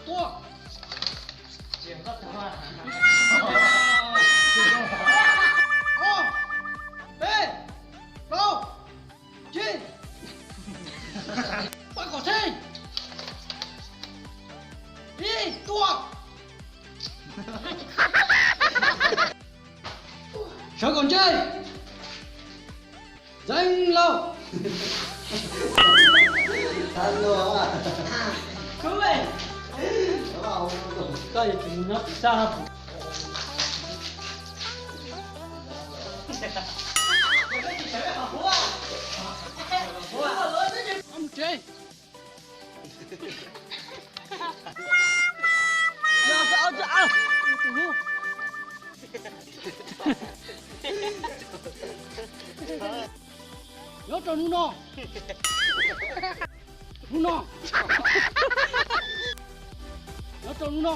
Ua. Ob, peb, plaub, tsib, pab kom tsib, ib, tua. Sawv kom ntse. Ntxeev lauj. Koj yuav tsum mus nyob tim sab. Mus tsev. Nyob rau hnub no. Hnub no. Nyob rau hnub no.